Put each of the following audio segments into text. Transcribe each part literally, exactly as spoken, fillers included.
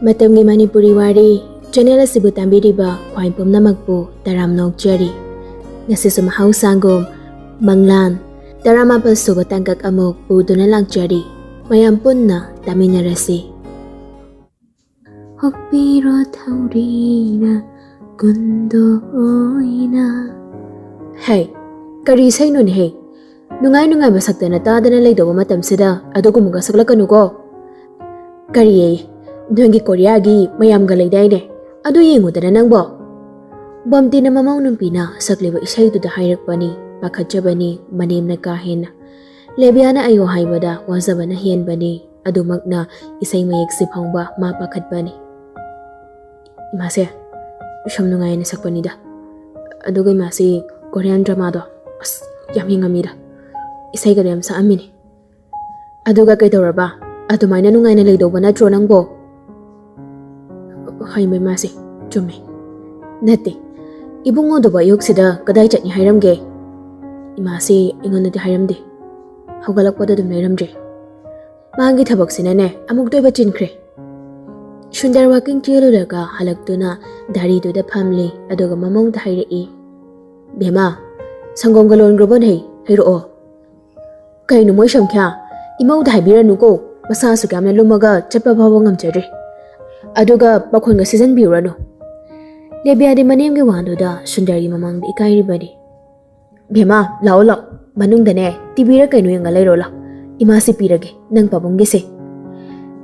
ꯃꯇꯝꯒꯤ ꯃꯅꯤꯄꯨꯔꯤ ꯋꯥꯔꯤ ꯆꯦꯅꯦꯜ ꯑꯁꯤꯕꯨ ꯇꯥꯕꯤꯔꯤꯕ ꯈ꯭ꯋꯥꯏ ꯄꯨꯝꯅꯃꯛꯄꯨ ꯇꯔꯥꯝꯅ ꯑꯣꯛꯆꯔꯤ꯫ ꯉꯁꯤꯁꯨ ꯃꯍꯧꯁꯥꯒꯨꯝ ꯃꯪꯂꯥꯟ ꯇꯔꯥꯃꯥꯄꯜ ꯁꯨꯕ ꯇꯥꯡꯀꯛ ꯑꯃꯨꯛ ꯄꯨꯗꯨꯅ ꯂꯥꯛꯆꯔꯤ꯫ ꯃꯌꯥꯝ ꯄꯨꯟꯅ ꯇꯥꯃꯤꯟꯅꯔꯁꯤ꯫ ꯑꯣꯛꯄꯤꯔꯣ ꯊꯧꯔꯤꯅ ꯀꯨꯟꯗꯣ ꯑꯣꯏꯅ꯫ ꯍꯩ, ꯀꯔꯤ ꯏꯁꯩꯅꯣꯅꯦꯍꯦ? ꯅꯨꯡꯉꯥꯏ ꯅꯨꯡꯉꯥꯏꯕ ꯁꯛꯇꯅ ꯇꯥꯗꯅ ꯂꯩꯗꯧꯕ ꯃꯇꯝꯁꯤꯗ ꯑꯗꯨꯒꯨꯝꯕꯒ ꯁꯛꯂꯛꯀꯅꯨꯀꯣ꯫ ꯀꯔꯤꯌꯦ, ꯅꯣꯏꯒꯤ ꯀꯣꯔꯤꯌꯥꯒꯤ ꯃꯌꯥꯝꯒ ꯂꯩꯗꯥꯏꯅꯦ? ꯑꯗꯨ ꯌꯦꯡꯉꯨꯗꯅ ꯅꯪꯕꯣ꯫ ꯕꯝꯇꯤꯅ ꯃꯃꯧ ꯅꯨꯄꯤꯅ ꯁꯛꯂꯤꯕ ꯏꯁꯩꯗꯨꯗ ꯍꯥꯏꯔꯛꯄꯅꯤ, ꯄꯥꯈꯠꯆꯕꯅꯤ ꯃꯅꯦꯝꯅ ꯀꯥ ꯍꯦꯟꯅ꯫ ꯂꯦꯕꯤꯌꯥꯅ ꯑꯩꯌꯣ ꯍꯥꯏꯕꯗ ꯋꯥꯖꯕꯅ ꯍꯦꯟꯕꯅꯤ, ꯑꯗꯨꯃꯛꯅ ꯏꯁꯩ ꯃꯌꯦꯛꯁꯤ ꯐꯥꯎꯕ ꯃꯥ ꯄꯥꯈꯠꯄꯅꯤ꯫ ꯏꯃꯥꯁꯦ ꯌꯥꯝ ꯅꯨꯡꯉꯥꯏꯅ ꯁꯛꯄꯅꯤꯗ, ꯑꯗꯨꯒ ꯏꯃꯥꯁꯤ ꯀꯣꯔꯤꯌꯥꯟ ꯗ꯭ꯔꯃꯥꯗꯣ ꯑꯁ ꯌꯥꯝ ꯌꯦꯡꯉꯝꯃꯤꯗ, ꯏꯁꯩꯒꯗꯣ ꯌꯥꯝ ꯁꯛꯑꯝꯃꯤꯅꯤ꯫ ꯑꯗꯨꯒ ꯀꯩꯗꯧꯔꯕ? ꯑꯗꯨꯃꯥꯏꯅ ꯅꯨꯡꯉꯥꯏꯅ ꯂꯩꯗꯧꯕ ꯅꯠꯇ꯭ꯔꯣ ꯅꯪꯕꯣ? ꯍꯩꯃ ꯏꯃꯥꯁꯦ, ꯆꯨꯝꯃꯦ꯫ ꯅꯠꯇꯦ, ꯏꯕꯨꯡꯉꯣꯗꯨꯕꯨ ꯑꯌꯨꯛꯁꯤꯗ ꯀꯗꯥꯏ ꯆꯠꯅꯤ ꯍꯥꯏꯔꯝꯒꯦ? ꯏꯃꯥꯁꯤ ꯑꯩꯉꯣꯟꯗꯗꯤ ꯍꯥꯏꯔꯝꯗꯦ꯫ ꯍꯧꯒꯠꯂꯛꯄꯗ ꯑꯗꯨꯝ ꯂꯩꯔꯝꯗ꯭ꯔꯦ꯫ ꯃꯥꯒꯤ ꯊꯕꯛꯁꯤꯅꯅꯦ ꯑꯃꯨꯛꯇ ꯑꯣꯏꯕ ꯆꯤꯟꯈ꯭ꯔꯦ꯫ ꯁꯨꯟꯗꯔ ꯋꯥꯀꯤꯡ ꯆꯦꯜꯂꯨꯔꯒ ꯍꯜꯂꯛꯇꯨꯅ ꯗꯥꯔꯤꯗꯨꯗ ꯐꯝꯂꯤ, ꯑꯗꯨꯒ ꯃꯃꯧꯗ ꯍꯥꯏꯔꯛꯏ, "ꯕꯦꯝꯃ, ꯁꯪꯒꯣꯝꯒ ꯂꯣꯟꯈ꯭ꯔꯕꯣꯅꯦ? ꯍꯩꯔꯛꯑꯣ꯫" "ꯀꯩꯅꯣ ꯃꯣꯏ ꯁꯝꯈ꯭ꯌꯥ? ꯏꯃꯧꯗ ꯍꯥꯏꯕꯤꯔꯅꯨꯀꯣ, ꯃꯁꯥꯁꯨ ꯀꯌꯥꯝꯅ ꯂꯨꯝꯃꯒ ꯆꯠꯄ ꯐꯥꯎꯕ ꯉꯝꯖꯗ꯭ꯔꯦ꯫" ꯑꯗꯨꯒ ꯃꯈꯣꯟꯒ ꯁꯤꯖꯟꯕꯤꯔꯨꯔꯅꯨ꯫ ꯂꯦꯕꯤꯌꯥꯗꯤ ꯃꯅꯦꯝꯒꯤ ꯋꯥꯗꯨꯗ ꯁꯨꯟꯗꯔꯒꯤ ꯃꯃꯥꯡꯗ ꯏꯀꯥꯏꯔꯤꯕꯅꯤ꯫ "ꯕꯦꯝꯃ, ꯂꯥꯛꯑꯣ ꯂꯥꯛꯑꯣ, ꯃꯅꯨꯡꯗꯅꯦ ꯇꯤꯚꯤꯔ ꯀꯩꯅꯣ ꯌꯦꯡꯉ ꯂꯩꯔꯣ ꯂꯥꯛꯑꯣ, ꯏꯃꯥꯁꯤ ꯄꯤꯔꯒꯦ ꯅꯪ ꯄꯥꯕꯨꯡꯒꯤꯁꯦ꯫"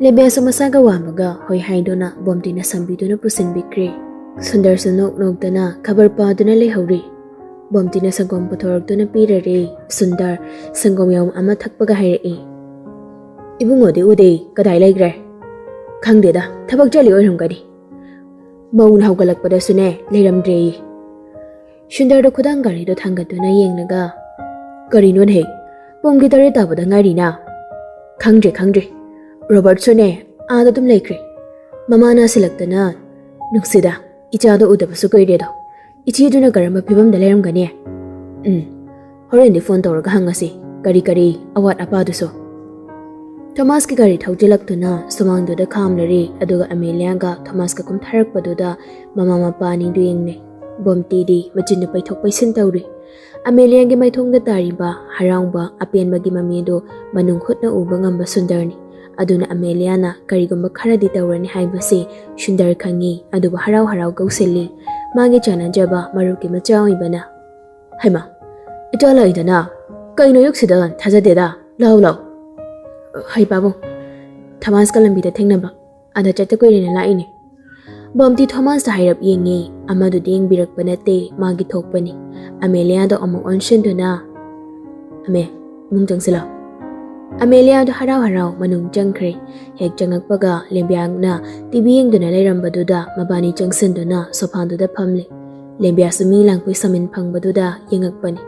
ꯂꯦꯕꯤꯌꯥꯁꯨ ꯃꯁꯥꯒ ꯋꯥꯡꯕꯒ ꯍꯣꯏ ꯍꯥꯏꯗꯨꯅ ꯕꯣꯝꯇꯤꯅ ꯁꯝꯕꯤꯗꯨꯅ ꯄꯨꯁꯤꯟꯕꯤꯈ꯭ꯔꯦ꯫ ꯁꯨꯟꯗꯔꯁꯨ ꯅꯣꯛ ꯅꯣꯛꯇꯅ ꯈꯕꯔ ꯄꯥꯗꯨꯅ ꯂꯩꯍꯧꯔꯤ꯫ ꯕꯣꯝꯇꯤꯅ ꯁꯪꯒꯣꯝ ꯄꯨꯊꯣꯔꯛꯇꯨꯅ ꯄꯤꯔꯔꯦ꯫ ꯁꯨꯟꯗꯔ ꯁꯪꯒꯣꯝ ꯌꯥꯎꯝ ꯑꯃ ꯊꯛꯄꯒ ꯍꯥꯏꯔꯛꯏ, "ꯏꯕꯨꯡꯉꯣꯗꯤ ꯎꯗꯦ, ꯀꯗꯥꯏ ꯂꯩꯈ꯭ꯔꯦ?" "ꯈꯪꯗꯦꯗ, ꯊꯕꯛ ꯆꯠꯂꯤ ꯑꯣꯏꯔꯝꯒꯅꯤ꯫" ꯃꯧꯅ ꯍꯧꯒꯠꯂꯛꯄꯗꯁꯨꯅꯦ ꯂꯩꯔꯝꯗ꯭ꯔꯦꯌꯦ꯫ ꯁꯨꯟꯗꯔꯗ ꯈꯨꯗꯥꯡ ꯒꯥꯔꯤꯗꯣ ꯊꯥꯡꯒꯠꯇꯨꯅ ꯌꯦꯡꯂꯒ, "ꯀꯔꯤꯅꯣꯅꯦꯍꯦ? ꯄꯨꯡꯗꯤ ꯇꯔꯦꯠ ꯇꯥꯕꯗ ꯉꯥꯏꯔꯤꯅ꯫" "ꯈꯪꯗ꯭ꯔꯦ, ꯈꯪꯗ꯭ꯔꯦ꯫ ꯔꯣꯕꯔꯠꯁꯨꯅꯦ ꯑꯥꯗ ꯑꯗꯨꯝ ꯂꯩꯈ꯭ꯔꯦ꯫ ꯃꯃꯥ ꯅꯥꯁꯤꯜꯂꯛꯇꯅ꯫ ꯅꯨꯡꯁꯤꯗ, ꯏꯆꯥꯗꯣ ꯎꯗꯕꯁꯨ ꯀꯨꯏꯔꯦꯗꯣ꯫ ꯏꯆꯦꯗꯨꯅ ꯀꯔꯝꯕ ꯐꯤꯕꯝꯗ ꯂꯩꯔꯝꯒꯅꯤ? ꯎꯝ, ꯍꯣꯔꯦꯟꯗꯤ ꯐꯣꯟ ꯇꯧꯔꯒ ꯍꯪꯉꯁꯤ, ꯀꯔꯤ ꯀꯔꯤ ꯑꯋꯥꯠ ꯑꯄꯥꯗꯨꯁꯨ꯫" ꯊꯣꯃꯥꯁꯀꯤ ꯒꯥꯔꯤ ꯊꯧꯖꯤꯜꯂꯛꯇꯨꯅ ꯁꯨꯃꯥꯡꯗꯨꯗ ꯈꯥꯝꯂꯔꯦ, ꯑꯗꯨꯒ ꯑꯃꯦꯂꯤꯌꯥꯒ ꯊꯣꯃꯥꯁꯀ ꯀꯨꯝꯊꯔꯛꯄꯗꯨꯗ ꯃꯃꯥ ꯃꯄꯥ ꯑꯅꯤꯗꯨ ꯌꯦꯡꯅꯩ꯫ ꯕꯣꯝꯇꯤꯗꯤ ꯃꯆꯤꯟꯗꯨ ꯄꯩꯊꯣꯛ ꯄꯩꯁꯤꯟ ꯇꯧꯔꯤ꯫ ꯑꯃꯦꯂꯤꯌꯥꯒꯤ ꯃꯥꯏꯊꯣꯡꯗ ꯇꯥꯔꯤꯕ ꯍꯔꯥꯎꯕ ꯑꯄꯦꯟꯕꯒꯤ ꯃꯃꯤꯗꯨ ꯃꯅꯨꯡ ꯍꯨꯠꯅ ꯎꯕ ꯉꯝꯕ ꯁꯨꯟꯗꯔꯅꯤ꯫ ꯑꯗꯨꯅ ꯑꯃꯦꯂꯤꯌꯥꯅ ꯀꯔꯤꯒꯨꯝꯕ ꯈꯔꯗꯤ ꯇꯧꯔꯅꯤ ꯍꯥꯏꯕꯁꯤ ꯁꯨꯟꯗꯔ ꯈꯪꯉꯤ, ꯑꯗꯨꯕꯨ ꯍꯔꯥꯎ ꯍꯔꯥꯎ ꯀꯧꯁꯤꯜꯂꯤ꯫ ꯃꯥꯒꯤ ꯆꯥꯟꯅꯖꯕ ꯃꯔꯨꯞꯀꯤ ꯃꯆꯥ ꯑꯣꯏꯕꯅ꯫ "ꯍꯩꯃꯥ, ꯏꯆꯥ ꯂꯥꯛꯏꯗꯅ, ꯀꯩꯅꯣ ꯑꯌꯨꯛꯁꯤꯗ? ꯊꯥꯖꯗꯦꯗ, ꯂꯥꯎ ꯂꯥꯎ꯫ ꯍꯩ ꯄꯥꯕꯨꯡ, ꯊꯣꯃꯥꯁꯀ ꯂꯝꯕꯤꯗ ꯊꯦꯡꯅꯕ, ꯑꯗ ꯆꯠꯇ ꯀꯨꯏꯔꯦꯅ ꯂꯥꯛꯏꯅꯦ꯫" ꯕꯣꯝꯇꯤ ꯊꯣꯃꯥꯁꯇ ꯍꯥꯏꯔꯞ ꯌꯦꯡꯉꯤ, ꯑꯃꯗꯨꯗꯤ ꯌꯦꯡꯕꯤꯔꯛꯄ ꯅꯠꯇꯦ, ꯃꯥꯒꯤ ꯊꯣꯛꯄꯅꯤ꯫ ꯑꯃꯦꯂꯤꯌꯥꯗꯣ ꯑꯃꯨꯛ ꯑꯣꯟꯁꯤꯟꯗꯨꯅ, "ꯑꯃꯦ, ꯏꯃꯨꯡ ꯆꯪꯁꯤꯜꯂꯣ꯫" ꯑꯃꯦꯂꯤꯌꯥꯗꯣ ꯍꯔꯥꯎ ꯍꯔꯥꯎ ꯃꯅꯨꯡ ꯆꯪꯈ꯭ꯔꯦ꯫ ꯍꯦꯛ ꯆꯪꯉꯛꯄꯒ ꯂꯦꯝꯕꯤꯌꯥꯅ ꯇꯤ ꯚꯤ ꯌꯦꯡꯗꯨꯅ ꯂꯩꯔꯝꯕꯗꯨꯗ ꯃꯕꯥꯅꯤ ꯆꯪꯁꯤꯟꯗꯨꯅ ꯁꯣꯐꯥꯗꯨꯗ ꯐꯝꯂꯦ꯫ ꯂꯦꯝꯕꯤꯌꯥꯁꯨ ꯃꯤ ꯂꯥꯡꯄꯩ ꯁꯃꯤꯟ ꯐꯪꯕꯗꯨꯗ ꯌꯦꯡꯉꯛꯄꯅꯤ꯫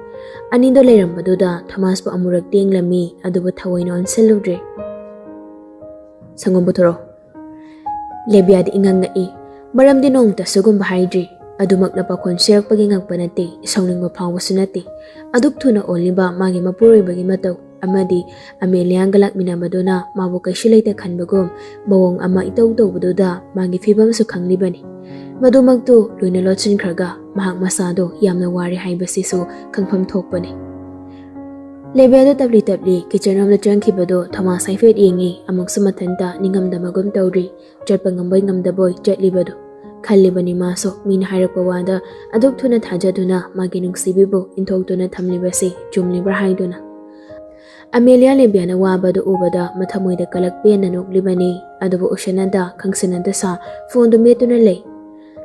ꯑꯅꯤꯗꯣ ꯂꯩꯔꯝꯕꯗꯨꯗ ꯊꯣꯃꯥꯁꯄꯨ ꯑꯃꯨꯔꯛꯇꯤ ꯌꯦꯡꯂꯝꯃꯤ, ꯑꯗꯨꯕꯨ ꯊꯑꯣꯏꯅ ꯑꯣꯟꯁꯤꯜꯂꯨꯗ꯭ꯔꯦ꯫ "ꯁꯪꯒꯣꯝ ꯄꯨꯊꯣꯔꯛꯑꯣ꯫" ꯂꯦꯝꯕꯤꯌꯥꯗꯤ ꯏꯉꯛ ꯉꯛꯏ, ꯃꯔꯝꯗꯤ ꯅꯣꯡꯃꯇ ꯁꯤꯒꯨꯝꯕ ꯍꯥꯏꯗ꯭ꯔꯤ꯫ ꯑꯗꯨꯃꯛꯅ ꯄꯥꯈꯣꯟ ꯁꯤꯔꯛꯄꯒꯤ ꯉꯛꯄ ꯅꯠꯇꯦ, ꯁꯥꯎꯅꯤꯡꯕ ꯐꯥꯎꯕꯁꯨ ꯅꯠꯇꯦ꯫ ꯑꯗꯨꯛ ꯊꯨꯅ ꯑꯣꯜꯂꯤꯕ ꯃꯥꯒꯤ ꯃꯄꯨꯔꯣꯏꯕꯒꯤ ꯃꯇꯧ ꯑꯃꯗꯤ ꯑꯃꯦꯂꯤꯌꯥꯒ ꯂꯥꯛꯃꯤꯟꯅꯕꯗꯨꯅ ꯃꯥꯕꯨ ꯀꯩꯁꯨ ꯂꯩꯇ ꯈꯟꯕꯒꯨꯝ ꯃꯑꯣꯡ ꯑꯃ ꯏꯇꯧ ꯇꯧꯕꯗꯨꯗ ꯃꯥꯒꯤ ꯐꯤꯕꯝꯁꯨ ꯈꯪꯂꯤꯕꯅꯤ꯫ ꯃꯗꯨꯃꯛꯇꯨ ꯂꯣꯏꯅ ꯂꯣꯠꯁꯤꯟꯈ꯭ꯔꯒ ꯃꯍꯥꯛ ꯃꯁꯥꯗꯣ ꯌꯥꯝꯅ ꯋꯥꯔꯦ ꯍꯥꯏꯕꯁꯤꯁꯨ ꯈꯪꯐꯝ ꯊꯣꯛꯄꯅꯤ꯫ ꯂꯦꯝꯕꯤꯌꯥꯗꯣ ꯇꯞꯂꯤ ꯇꯞꯂꯤ ꯀꯤꯆꯟ ꯔꯣꯝꯗ ꯆꯪꯈꯤꯕꯗꯨ ꯊꯣꯃꯥꯁ ꯍꯥꯏꯐꯦꯠ ꯌꯦꯡꯉꯤ, ꯑꯃꯨꯛꯁꯨ ꯃꯊꯟꯇ ꯅꯤꯡꯉꯝꯗꯕꯒꯨꯝ ꯇꯧꯔꯤ꯫ ꯆꯠꯄ ꯉꯝꯕꯣꯏ ꯉꯝꯗꯕꯣꯏ ꯆꯠꯂꯤꯕꯗꯨ ꯈꯜꯂꯤꯕꯅꯤ ꯃꯥꯁꯨ꯫ ꯃꯤꯅ ꯍꯥꯏꯔꯛꯄ ꯋꯥꯗ ꯑꯗꯨꯛ ꯊꯨꯅ ꯊꯥꯖꯗꯨꯅ ꯃꯥꯒꯤ ꯅꯨꯡꯁꯤꯕꯤꯕꯨ ꯏꯟꯊꯣꯛꯇꯨꯅ ꯊꯝꯂꯤꯕꯁꯤ ꯆꯨꯝꯂꯤꯕ꯭ꯔꯥ ꯍꯥꯏꯗꯨꯅ꯫ ꯑꯃꯦꯂꯤꯌꯥ ꯂꯦꯝꯕꯤꯌꯥꯅ ꯋꯥꯕꯗꯨ ꯎꯕꯗ ꯃꯊꯃꯣꯏꯗ ꯀꯂꯛ ꯄꯦꯟꯅ ꯅꯣꯛꯂꯤꯕꯅꯤ꯫ ꯑꯗꯨꯕꯨ ꯎꯁꯤꯟꯅꯗ ꯈꯪꯁꯤꯟꯅꯗ ꯁꯥ ꯐꯣꯟꯗꯨ ꯃꯦꯠꯇꯨꯅ ꯂꯩ꯫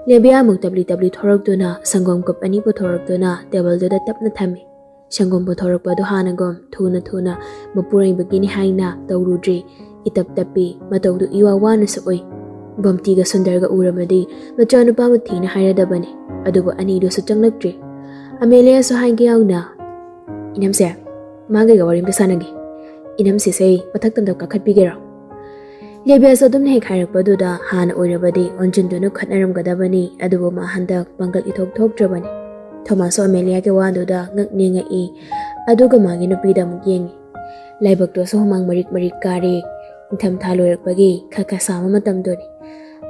ꯂꯦꯝꯕꯤꯌꯥ ꯑꯃꯨꯛ ꯇꯞꯂꯤ ꯇꯞꯂꯤ ꯊꯣꯔꯛꯇꯨꯅ ꯁꯪꯒꯣꯝ ꯀꯞ ꯑꯅꯤ ꯄꯨꯊꯣꯔꯛꯇꯨꯅ ꯇꯦꯕꯜꯗꯨꯗ ꯇꯞꯅ ꯊꯝꯃꯤ꯫ ꯁꯪꯒꯣꯝ ꯄꯨꯊꯣꯔꯛꯄꯗꯨ ꯍꯥꯟꯅꯒꯨꯝ ꯊꯨꯅ ꯊꯨꯅ ꯃꯄꯨꯔꯣꯏꯕꯒꯤꯅꯤ ꯍꯥꯏꯅ ꯇꯧꯔꯨꯗ꯭ꯔꯤ꯫ ꯏꯇꯞ ꯇꯞꯄꯤ, ꯃꯇꯧꯗꯨ ꯏꯋꯥ ꯋꯥꯅꯁꯨ ꯎꯏ꯫ ꯕꯣꯝꯇꯤꯒ ꯁꯨꯟꯗꯔꯒ ꯎꯔꯕꯗꯤ ꯃꯆꯥꯅꯨꯄꯥꯕꯨ ꯊꯤꯅ ꯍꯥꯏꯔꯗꯕꯅꯤ꯫ ꯑꯗꯨꯕꯨ ꯑꯅꯤꯗꯨꯁꯨ ꯆꯪꯂꯛꯇ꯭ꯔꯤ꯫ ꯑꯃꯦꯂꯤꯌꯥꯁꯨ ꯍꯥꯏꯒꯦ ꯌꯥꯎꯅ, "ꯏꯅꯝꯁꯦ, ꯃꯥꯒꯩꯒ ꯋꯥꯔꯤ ꯑꯝꯇ ꯁꯥꯟꯅꯒꯦ꯫ ꯏꯅꯝꯁꯤꯁꯦ ꯃꯊꯛꯇ ꯑꯝꯇ ꯀꯥꯈꯠꯄꯤꯒꯦꯔꯣ?" ꯂꯦꯝꯕꯤꯌꯥꯁꯨ ꯑꯗꯨꯝꯅ ꯍꯦꯛ ꯍꯥꯏꯔꯛꯄꯗꯨꯗ ꯍꯥꯟꯅ ꯑꯣꯏꯔꯕꯗꯤ ꯑꯣꯟꯁꯤꯟꯗꯨꯅ ꯈꯠꯅꯔꯝꯒꯗꯕꯅꯤ, ꯑꯗꯨꯕꯨ ꯃꯥ ꯍꯟꯗꯛ ꯄꯥꯡꯒꯜ ꯏꯊꯣꯛ ꯊꯣꯛꯇ꯭ꯔꯕꯅꯤ꯫ ꯊꯣꯃꯥꯁꯁꯨ ꯑꯃꯦꯂꯤꯌꯥꯒꯤ ꯋꯥꯗꯨꯗ ꯉꯛ ꯅꯤꯡꯉꯛꯏ, ꯑꯗꯨꯒ ꯃꯥꯒꯤ ꯅꯨꯄꯤꯗ ꯑꯃꯨꯛ ꯌꯦꯡꯉꯤ꯫ ꯂꯥꯏꯕꯛꯇꯨꯁꯨ ꯍꯨꯃꯥꯡ ꯃꯔꯤꯛ ꯃꯔꯤꯛ ꯀꯥꯔꯦ꯫ ꯏꯪꯊꯝꯊꯥ ꯂꯣꯏꯔꯛꯄꯒꯤ ꯈꯔ ꯈꯔ ꯁꯥꯕ ꯃꯇꯝꯗꯨꯅꯤ꯫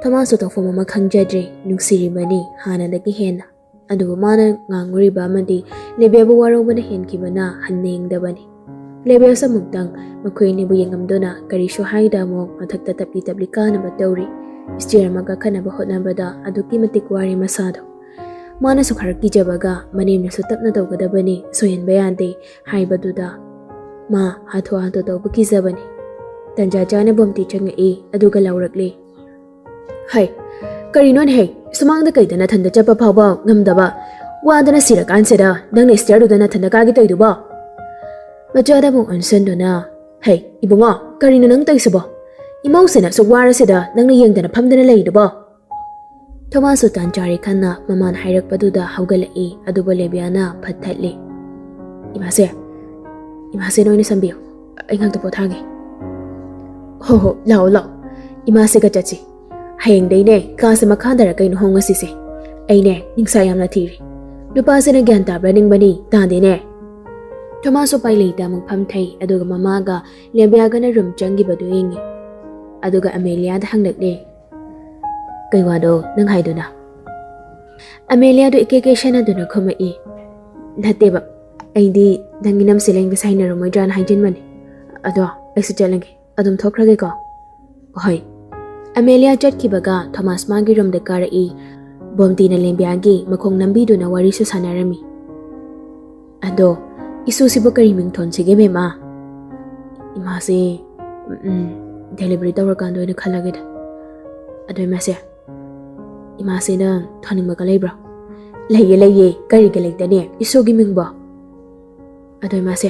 ꯊꯣꯃꯥꯁꯁꯨ ꯇꯧꯐꯝ ꯑꯃ ꯈꯪꯖꯗ꯭ꯔꯦ, ꯅꯨꯡꯁꯤꯔꯤꯕꯅꯤ ꯍꯥꯟꯅꯗꯒꯤ ꯍꯦꯟꯅ꯫ ꯑꯗꯨꯕꯨ ꯃꯥꯅ ꯉꯥꯡꯉꯨꯔꯤꯕ ꯑꯃꯗꯤ ꯂꯦꯕꯤꯌꯥꯕꯨ ꯋꯥꯔꯧꯕꯅ ꯍꯦꯟꯈꯤꯕꯅ ꯍꯟꯅ ꯌꯦꯡꯗꯕꯅꯤ꯫ ꯂꯦꯕꯤꯌꯥꯁꯨ ꯑꯃꯨꯛꯇꯪ ꯃꯈꯣꯏ ꯑꯅꯤꯕꯨ ꯌꯦꯡꯉꯝꯗꯨꯅ ꯀꯔꯤꯁꯨ ꯍꯥꯏꯗ ꯑꯃꯨꯛ ꯃꯊꯛꯇ ꯇꯞꯂꯤ ꯇꯞꯂꯤ ꯀꯥꯅꯕ ꯇꯧꯔꯤ꯫ ꯁ꯭ꯇꯦꯌꯔ ꯑꯃ ꯀꯥꯈꯠꯅꯕ ꯍꯣꯠꯅꯕꯗ ꯑꯗꯨꯛꯀꯤ ꯃꯇꯤꯛ ꯋꯥꯔꯦ ꯃꯁꯥꯗꯣ꯫ ꯃꯥꯅꯁꯨ ꯈꯔ ꯀꯤꯖꯕꯒ ꯃꯅꯦꯝꯅꯁꯨ ꯇꯞꯅ ꯇꯧꯒꯗꯕꯅꯤ, ꯁꯣꯏꯍꯟꯕ ꯌꯥꯗꯦ ꯍꯥꯏꯕꯗꯨꯗ ꯃꯥ ꯍꯥꯊꯨ ꯍꯥꯊꯨ ꯇꯧꯕ ꯀꯤꯖꯕꯅꯤ꯫ ꯇꯟꯖꯥ ꯆꯥꯅ ꯕꯣꯝꯇꯤ ꯆꯪꯉꯛꯏ, ꯑꯗꯨꯒ ꯂꯥꯎꯔꯛꯂꯦ, "ꯍꯩ, ꯀꯔꯤꯅꯣꯅꯦ ꯍꯩ? ꯁꯨꯃꯥꯡꯗ ꯀꯩꯗ ꯅꯊꯟꯗ ꯆꯠꯄ ꯐꯥꯎꯕ ꯉꯝꯗꯕ? ꯋꯥꯗꯅ ꯁꯤꯔꯀꯥꯟꯁꯤꯗ ꯅꯪꯅ ꯁ꯭ꯇꯦꯌꯔꯗꯨꯗ ꯅꯊꯟꯗ ꯀꯥꯒꯦ ꯇꯧꯏꯗꯨꯕꯣ?" ꯃꯆꯥꯗ ꯑꯃꯨꯛ ꯑꯣꯟꯁꯤꯟꯗꯨꯅ, "ꯍꯩ, ꯏꯕꯨꯡꯉꯣ, ꯀꯔꯤꯅꯣ ꯅꯪ ꯇꯧꯏꯁꯤꯕꯣ? ꯏꯃꯧꯁꯤꯅ ꯑꯁꯨꯛ ꯋꯥꯔꯁꯤꯗ ꯅꯪꯅ ꯌꯦꯡꯗꯅ ꯐꯝꯗꯅ ꯂꯩꯔꯤꯗꯨꯕꯣ?" ꯊꯣꯃꯥꯁꯁꯨ ꯇꯥꯟ ꯆꯥꯔꯦ ꯈꯟꯅ ꯃꯃꯥꯅ ꯍꯥꯏꯔꯛꯄꯗꯨꯗ ꯍꯧꯒꯠꯂꯛꯏ, ꯑꯗꯨꯕꯨ ꯂꯦꯕꯤꯌꯥꯅ ꯐꯠ ꯊꯠꯂꯤ꯫ "ꯏꯃꯥꯁꯦ, ꯏꯃꯥꯁꯦ ꯅꯣꯏꯅ ꯁꯝꯕꯤꯌꯨ, ꯑꯩ ꯉꯥꯛꯇ ꯄꯣꯊꯥꯒꯦ꯫" "ꯍꯣ ꯍꯣ, ꯂꯥꯛꯑꯣ ꯂꯥꯛꯑꯣ, ꯏꯃꯥꯁꯤꯒ ꯆꯠꯁꯤ꯫ ꯍꯌꯦꯡꯗꯩꯅꯦ ꯀꯥꯁꯦ ꯃꯈꯥꯗꯔ ꯀꯩꯅꯣ ꯍꯣꯡꯉꯁꯤꯁꯦ꯫ ꯑꯩꯅꯦ ꯅꯤꯡꯁꯥ ꯌꯥꯝꯅ ꯊꯤꯔꯦ꯫ ꯅꯨꯄꯥꯁꯤꯅ ꯒ꯭ꯌꯥꯟ ꯇꯥꯕ꯭ꯔꯥ ꯅꯤꯡꯕꯅꯤ, ꯇꯥꯗꯦꯅꯦ꯫" ꯊꯣꯃꯥꯁ ꯎꯄꯥꯏ ꯂꯩꯇ ꯑꯃꯨꯛ ꯐꯝꯊꯩ, ꯑꯗꯨꯒ ꯃꯃꯥꯒ ꯂꯦꯕꯤꯌꯥꯒꯅ ꯔꯨꯝ ꯆꯪꯈꯤꯕꯗꯨ ꯌꯦꯡꯉꯤ꯫ ꯑꯗꯨꯒ ꯑꯃꯦꯂꯤꯌꯥꯗ ꯍꯪꯂꯛꯂꯦ, "ꯀꯩ ꯋꯥꯅꯣ ꯅꯪ ꯍꯥꯏꯗꯨꯅ?" ꯑꯃꯦꯂꯤꯌꯥꯗꯣ ꯏꯀꯦ ꯀꯦ ꯁꯦꯟꯅꯗꯨꯅ ꯈꯨꯝꯃꯛꯏ, "ꯅꯠꯇꯦꯕ, ꯑꯩꯗꯤ ꯅꯪꯒꯤ ꯅꯝꯁꯤ ꯂꯦꯡꯕꯁꯦ ꯍꯩꯅꯔꯝꯃꯣꯏꯗ꯭ꯔꯥꯅ ꯍꯥꯏꯖꯤꯟꯕꯅꯤ꯫ ꯑꯗꯣ ꯑꯩꯁꯨ ꯆꯠꯂꯒꯦ, ꯑꯗꯨꯝ ꯊꯣꯛꯈ꯭ꯔꯒꯦꯀꯣ꯫" "ꯍꯣꯏ꯫" ꯑꯃꯦꯂꯤꯌꯥ ꯆꯠꯈꯤꯕꯒ ꯊꯣꯃꯥꯁ ꯃꯥꯒꯤ ꯔꯨꯝꯗ ꯀꯥꯔꯛꯏ꯫ ꯕꯣꯝꯇꯤꯅ ꯂꯦꯝꯕꯤꯌꯥꯒꯤ ꯃꯈꯣꯡ ꯅꯝꯕꯤꯗꯨꯅ ꯋꯥꯔꯤꯁꯨ ꯁꯥꯟꯅꯔꯝꯃꯤ꯫ "ꯑꯗꯣ ꯏꯁꯨꯁꯤꯕꯨ ꯀꯔꯤ ꯃꯤꯡ ꯊꯣꯟꯁꯤꯒꯦ, ꯃꯦꯝꯃ?" "ꯏꯃꯥꯁꯦ, ꯎꯝ, ꯗꯦꯂꯤꯚꯔꯤ ꯇꯧꯔꯀꯥꯟꯗ ꯑꯣꯏꯅ ꯈꯜꯂꯒꯦꯗ꯫" "ꯑꯗꯣ ꯏꯃꯥꯁꯦ, ꯏꯃꯥꯁꯦ ꯅꯪ ꯊꯣꯟꯅꯤꯡꯕꯒ ꯂꯩꯕ꯭ꯔꯣ?" "ꯂꯩꯌꯦ, ꯂꯩꯌꯦ, ꯀꯔꯤꯒ ꯂꯩꯇꯅꯦ, ꯏꯁꯨꯒꯤ ꯃꯤꯡꯕꯣ꯫" "ꯑꯗꯣ ꯏꯃꯥꯁꯦ,